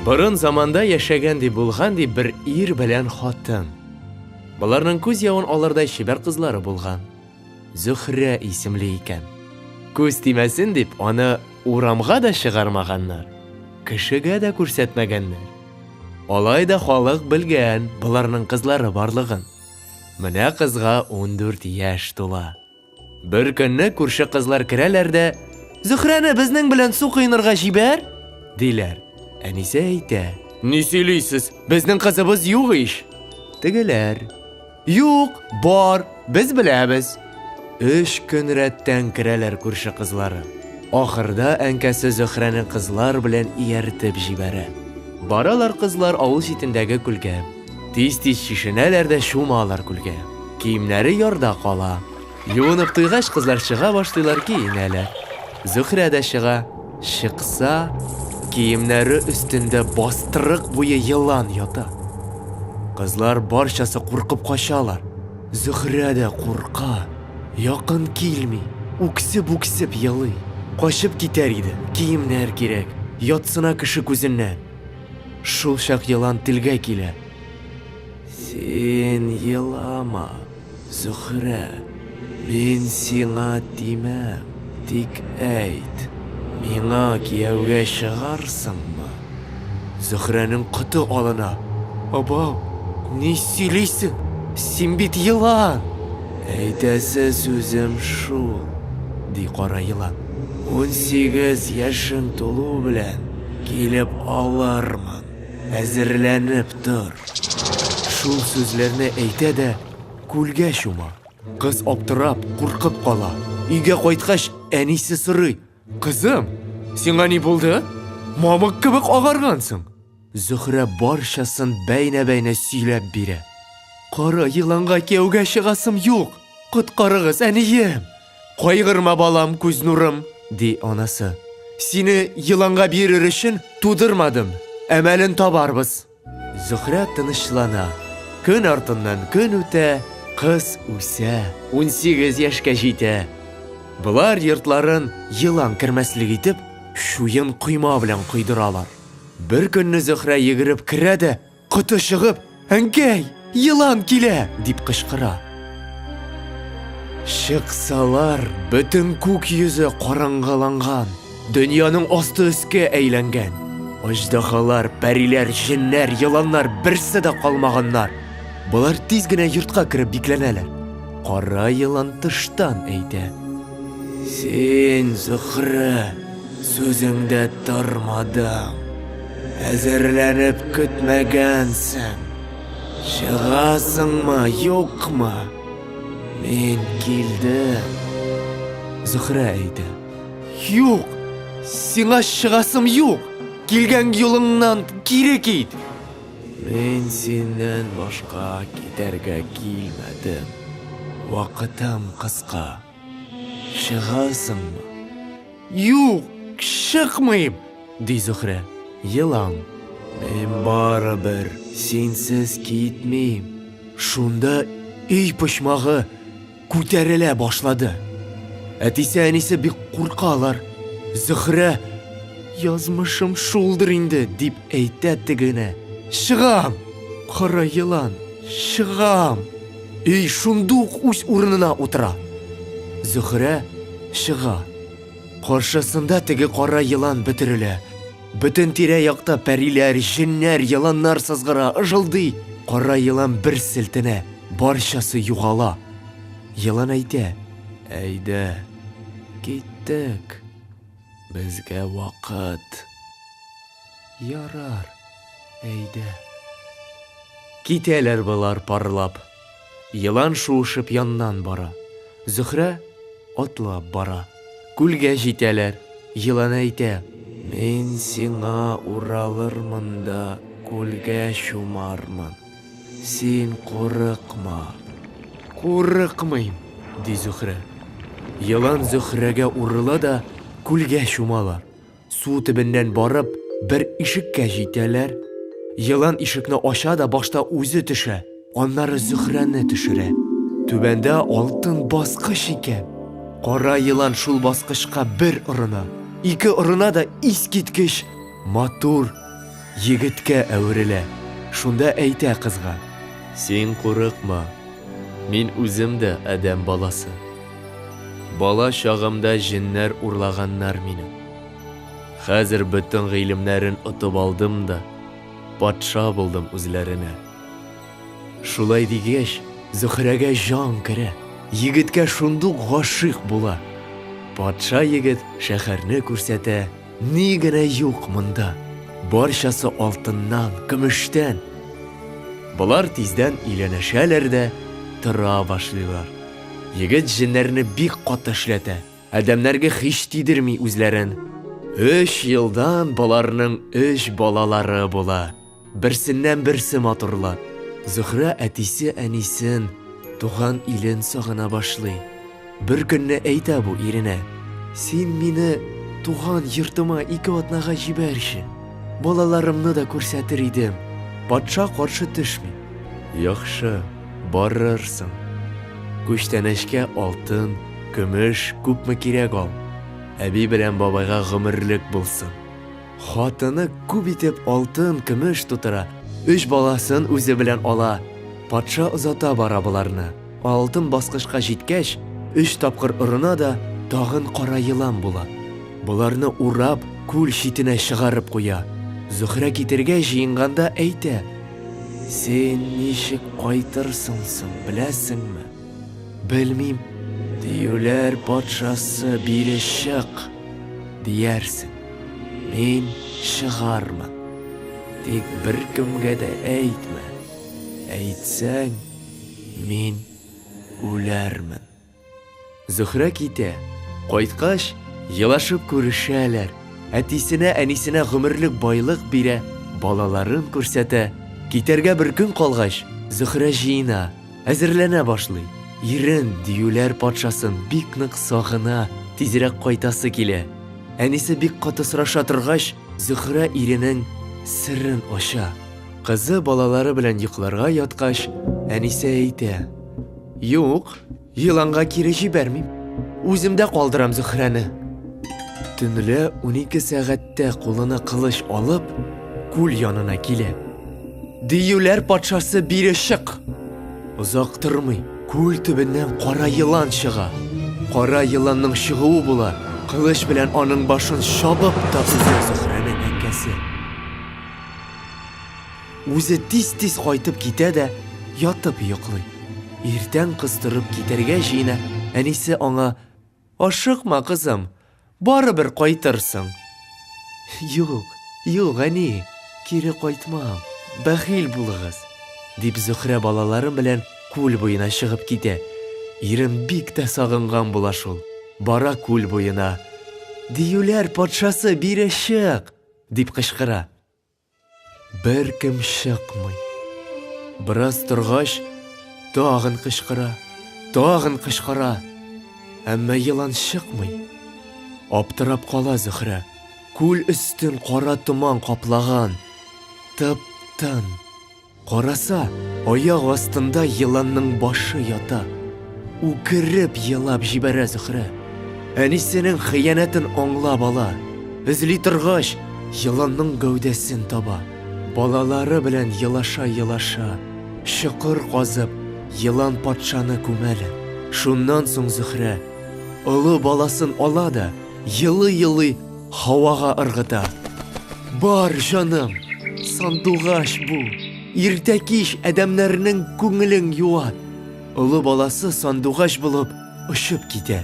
Борын заманда яшәгән ди булган ди бер ир белән хатын. Боларның күз явын алырдай чибәр кызлары булган. Зөһрә исемле икән. Күз тимәсен дип, аны урамга да чыгармаганнар, кешегә дә күрсәтмәгәннәр. Алай да халык белгән боларның кызлары барлыгын. Менә кызга 14 яшь тула. Бер көнне күрше кызлар керәләр дә, Зөһрәне безнең белән су коенырга җибәр, диләр. Әнисе әйтә, Ни сөйлисез, безнең кызыбыз юк ич. Тегеләр, Юк, бар, без беләбез. Өч көн рәттән керәләр күрше кызлары. Ахырда әнкәсе Зөһрәне кызлар белән ияртеп җибәрә. Баралар кызлар авыл читендәге күлгә. Тиз-тиз чишенәләр дә чумалар күлгә. Киемнәре ярда кала. Юынып туйгач, кызлар чыга башлыйлар, киенәләр. Зөһрә дә чыга. Чыкса, киемнәре өстендә бастырык буе елан ята. Кызлар барчасы куркып качалар. Зөһрә дә курка, якын килми, үксеп-үксеп елый. Качып китәр иде, киемнәр кирәк, ятсына кеше күзеннән. Шул чак елан телгә килә. Син елама, Зөһрә, мин сиңа тимәм, тик әйт, миңа кияүгә чыгарсыңмы? Зөһрәнең коты алына. Абау, ни сөйлисең? Син бит елан! Әйтәсе сүзем шул, ди кара елан. 18 яшең тулу белән килеп алырмын. Әзерләнеп тор. Шул сүзләрне әйтә дә күлгә чума. Кыз аптырап, куркып кала. Өйгә кайткач, әнисе сорый. Кызым, сиңа ни булды? Мамык кебек агаргансың. Зөһрә барчасын бәйнә-бәйнә сөйләп бирә. Кара еланга кияүгә чыгасым юк. Коткарыгыз, әнием! Кайгырма, балам, күз нурым, ди анасы. Сине еланга бирер өчен тудырмадым. Әмәлен табарбыз. Зөһрә тынычлана. Көн артыннан көн үтә, кыз үсә, 18 яшькә җитә. Болар йортларын елан кермәслек итеп, чуен койма белән койдыралар. Бер көнне Зөһрә йөгереп керә дә, Коты чыгып, Әнкәй, елан килә! дип кычкыра. Чыксалар, бөтен күк йөзе караңгыланган, дөньяның асты өскә әйләнгән. Аждаһалар, пәриләр, җеннәр, еланнар берсе дә калмаганнар. Болар тиз генә йортка кереп бикләнәләр. Кара елан тыштан әйтә. Син, Зөһрә, сүзеңдә тормадың. Әзерләнеп көтмәгәнсең. Чыгасыңмы, юкмы? Мин килдем. Зөһрә әйтә. Юк, сиңа чыгасым юк. Килгән юлыңнан кире кит. Мин синнән башка китәргә килмәдем. Вакытым кыска. Чыгасыңмы? Юк, чыкмыйм, ди Зөһрә. Елан. Мин барыбер синсез китмим. Шунда өй почмагы күтәрелә башлады. Әтисе әнисе бик куркалар. Зөһрә, язмышым шулдыр инде, дип әйтә тегенә. Чыгам! Кара елан, чыгам! Өй шундук үз урынына утыра. Зөһрә чыга. Каршысында теге кара елан бөтерелә. Бөтен тирә-якта пәриләр, җеннәр, еланнар сызгыра, ыжылдый. Кара елан бер селтенә, барчасы югала. Елан әйтә, Әйдә, киттек. Безгә вакыт. Ярар, әйдә. Китәләр болар парлап. Елан шуышып яннан бара. Зөһрә атлап бара. Күлгә җитәләр. Елан әйтә. Мин сиңа уралырмын да күлгә чумармын. Син курыкма. Курыкмыйм, ди Зөһрә. Елан Зөһрәгә урыла да күлгә чумалар. Су төбеннән барып, бер ишеккә җитәләр. Елан ишекне ача да башта үзе төшә, аннары Зөһрәне төшерә. Түбәндә алтын баскыч икән. Кара елан шул баскычка бер орына, ике орына да искиткеч матур. егеткә әверелә. Шунда әйтә кызга. Син курыкма, мин үзем дә адәм баласы. Бала чагымда җеннәр урлаганнар мине. Хәзер бөтен гыйлемнәрен отып алдым да, патша булдым үзләренә. Шулай дигәч, Зөһрәгә җан керә, егеткә шундук гашыйк була. Патша егет шәһәрне күрсәтә, ни генә юк монда. Барчасы алтыннан, көмештән. Болар тиздән өйләнешәләр дә тора башлыйлар. Егет җеннәрне бик каты эшләтә. Адәмнәргә һич тидерми үзләрен. Өч елдан боларның өч балалары була. Берсеннән берсе матурлар. Зөһрә әтисе әнисен, туган илен сагына башлый. Бер көнне әйтә бу иренә: "Син мине туган йортыма ике атнага җибәрче. Балаларымны да күрсәтер идем". Патша каршы төшми. Яхшы, барырсың. Күчтәнәчкә алтын, көмеш күпме кирәк ал. Әби белән бабайга гомерлек булсын. Хатыны күп итеп алтын, көмеш тутыра, өч баласын үзе белән ала. Патша озата бара боларны. Алтын баскычка җиткәч, өч тапкыр орына да, тагын кара елан була. Боларны урап, күл читенә чыгарып куя. Зөһрә китергә җыенганда әйтә: Син ничек кайтырсың соң, беләсеңме? Белмим. Диюләр патшасы бире чык, диярсең. Мин чыгармын. Тик беркемгә дә әйтмә. Әйтсәң, мин үләрмен. Зөһрә китә. Кайткач, елашып күрешәләр. Әтисенә, әнисенә гомерлек байлык бирә, балаларын күрсәтә. Китәргә бер көн калгач, Зөһрә җыена, әзерләнә башлый. Ирен, диюләр патшасын бик нык сагына, тизрәк кайтасы килә. Әнисе бик каты сораша торгач, Зөһрә иренең серен ача. Кызы балалары белән йокларга яткач, әнисе әйтә: "Юк, Еланга кире җибәрмим. Үземдә калдырам Зөһрәне. Төнлә 12 сәгатьтә кулына кылыч алып, күл янына килә. Диюләр патшасы бире чык! Озак тормый, күл төбеннән кара елан чыга. Кара еланның чыгуы була, кылыч белән аның башын чабып та өзә Зөһрәнең әнкәсе. Үзе тиз-тиз кайтып китә дә ятып йоклый. Иртән кыз торып китәргә җыена, әнисе аңа, Ашыкма, кызым, барыбер кайтырсың. Юк, юк, әни, кире кайтмам, бәхил булыгыз, дип Зөһрә балалары белән күл буена чыгып китә. Ирен бик тә сагынган була шул. Бара күл буена. Диюләр патшасы, бире чык! дип кычкыра. Беркем чыкмый. Бераз торгач, тагын кычкыра, тагын кычкыра. Әмма елан чыкмый. Аптырап кала Зөһрә. Күл өстен кара томан каплаган. Тып-тын. Караса, аяк астында еланның башы ята. Үкереп елап җибәрә Зөһрә. Әнисенең хыянәтен аңлап ала. Эзли торгач, еланның гәүдәсен таба. Балалары белән елаша-елаша, чокыр казып, елан патшаны күмәләр. Шуннан соң Зөһрә олы баласын ала да, елый-елый һавага ыргыта. Бар, җаным, сандугач бул, иртә-кич адәмнәрнең күңелен юат. Олы баласы сандугач булып очып китә.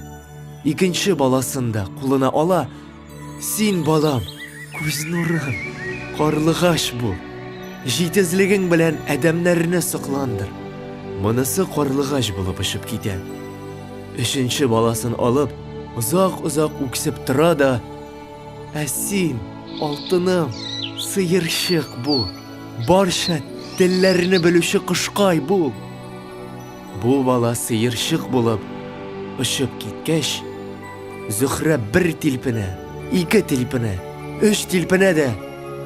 Икенче баласын да кулына ала. Син, балам, күз нурым, карлыгач бул. Җитезлегең белән адәмнәрне сокландыр. Монысы карлыгач булып очып китә. Өченче баласын алып, озак-озак үксеп тора да, Ә син, алтыным, сыерчык бул, барча телләрне белүче кошкай бул. Бу бала сыерчык булып очып киткәч, Зөһрә бер тилпенә, ике тилпенә, өч тилпенә дә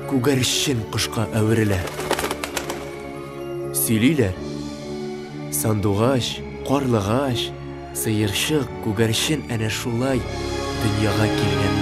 күгәрчен кошка әверелә. Сөйлиләр. Сандугач, карлыгач, сыерчык, күгәрчен әнә шулай дөньяга килгәннәр.